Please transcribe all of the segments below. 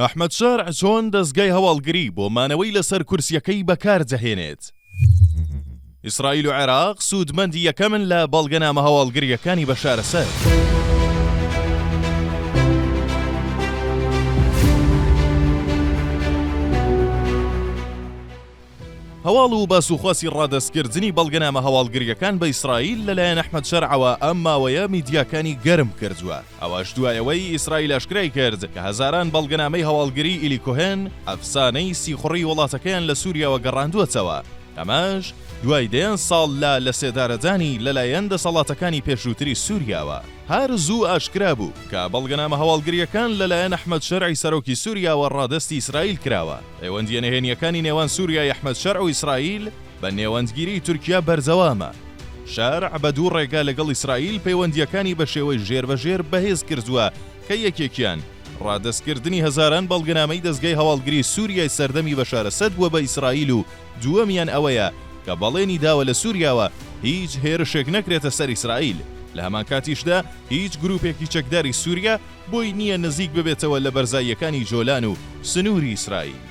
ئەحمەد شەرع چۆن دەزگای هەواڵگری بۆ مانەوەی لەسەر کورسییەکەی بەکار دەهێنێت؟ ئیسرائیل و عێراق سوودمەندی یەکەمن لە بەڵگەنامە هەواڵگرییەکانی بەشار ئەسەد. هەواڵ و باسوخواسی ڕادەستکردنی بەڵگەنامە هەواڵگرییەکان بە ئیسرائیل لەلایەن ئەحمەد شەرعەوە ئەم ماوەیە میدیاکانی گەرم کردووە، ئەوەش دوای ئەوەی ئیسرائیل ئاشکرای کرد کە هەزاران بەڵگەنامەی هەواڵگریی ئیلی کۆهێن، ئەفسانەی سیخوڕی وڵاتەکەیان لە سووریاوە گەڕاندووەتەوە، ئەمەش دوای دەیان ساڵ لە لەسێدارەدانی لەلایەن دەسەڵاتەکانی پێشووتری سووریاوە. هەر زوو ئاشکرا بوو کە بەڵگەنامە هەواڵگرییەکان لەلایەن ئەحمەد شەرعی سەرۆکی سووریاوە ڕادەستی ئیسرائیل کراوە. پەیوەندییە نهێنییەکانی نێوان سووریای ئەحمەد شەرع و ئیسرائیل بە نێوەندگیریی تورکیا بەردەوامە. شەرع بە دوو ڕێگا لەگەڵ ئیسرائیل پەیوەندییەکانی بە شێوەی ژێربەژێر بەهێز کردووە کە یەکێکیان ڕادەستکردنی هەزاران بەڵگەنامەی دەزگای هەواڵگری سووریای سەردەمی بەشار ئەسەد بووە بە ئیسرائیل و دووەمیان ئەوەیە کە بەڵێنی داوە لە سووریاوە هیچ هێرشێک نەکرێتە سەر ئیسرائیل لە هەمانکاتیشدا هیچ گرووپێکی چەکداری سووریا بۆی نییە نزیک ببێتەوە لە بەرزاییەکانی جۆلان و سنووری ئیسرائیل.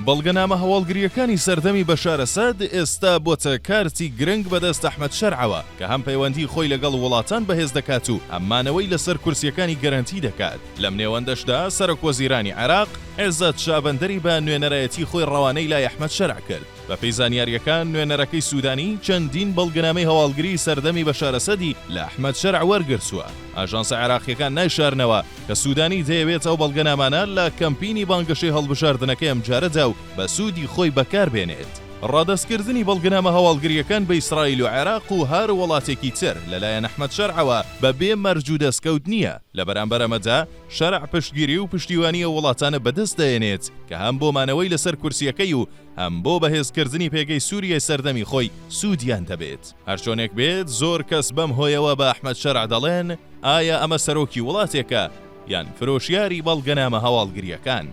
بەڵگەنامە هەواڵگرییەکانی سەردەمی بەشار ئەسەد ئێستا بۆتە کارتی گرنگ بەدەست ئەحمەد شەرعەوە کە هەم پەیوەندیی خۆی لەگەڵ وڵاتان بەهێز دەکات و هەم مانەوەی لەسەر کورسییەکانی گەرەنتی دەکات. لەم نێوەندەشدا سەرۆکوەزیرانی عێراق، عێزەت شابەندەری بە نوێنەرایەتی خۆی ڕەوانەی لای ئەحمەد شەرع کرد. بەپێی زانیارییەکان نوێنەرەکەی سوودانی چەندین بەڵگەنامەی هەواڵگریی سەردەمی بەشار ئەسەدی لە ئەحمەد شەرع وەرگرتووە. ئاژانسە عێراقییەکان نایشارنەوە کە سوودانی دەیەوێت ئەو بەڵگەنامانە لە کەمپینی بانگەشەی هەڵبژاردنەکەی ئەمجارەدا و بە سوودی خۆی بەکاربێنێت. ڕادەستکردنی بەڵگەنامە هەواڵگرییەکان بە ئیسرائیل و عێراق و هەر وڵاتێکی تر لەلایەن ئەحمەد شەرعەوە بەبێ مەرج و دەستکەوت نییە. لە بەرامبەر ئەمەدا شەرع پشتگیری و پشتیوانی ئەو وڵاتانە بەدەست دەهێنێت کە هەم بۆ مانەوەی لەسەر کورسییەکەی و هەم بۆ بەهێزکردنی پێگەی سوریای سەردەمی خۆی سوودیان دەبێت. هەرچۆنێک بێت زۆر کەس بەم هۆیەوە بە ئەحمەد شەرع دەڵێن ئایا ئەمە سەرۆکی وڵاتێکە یان فرۆشیاری بەڵگەنامە هەواڵگرییەکان؟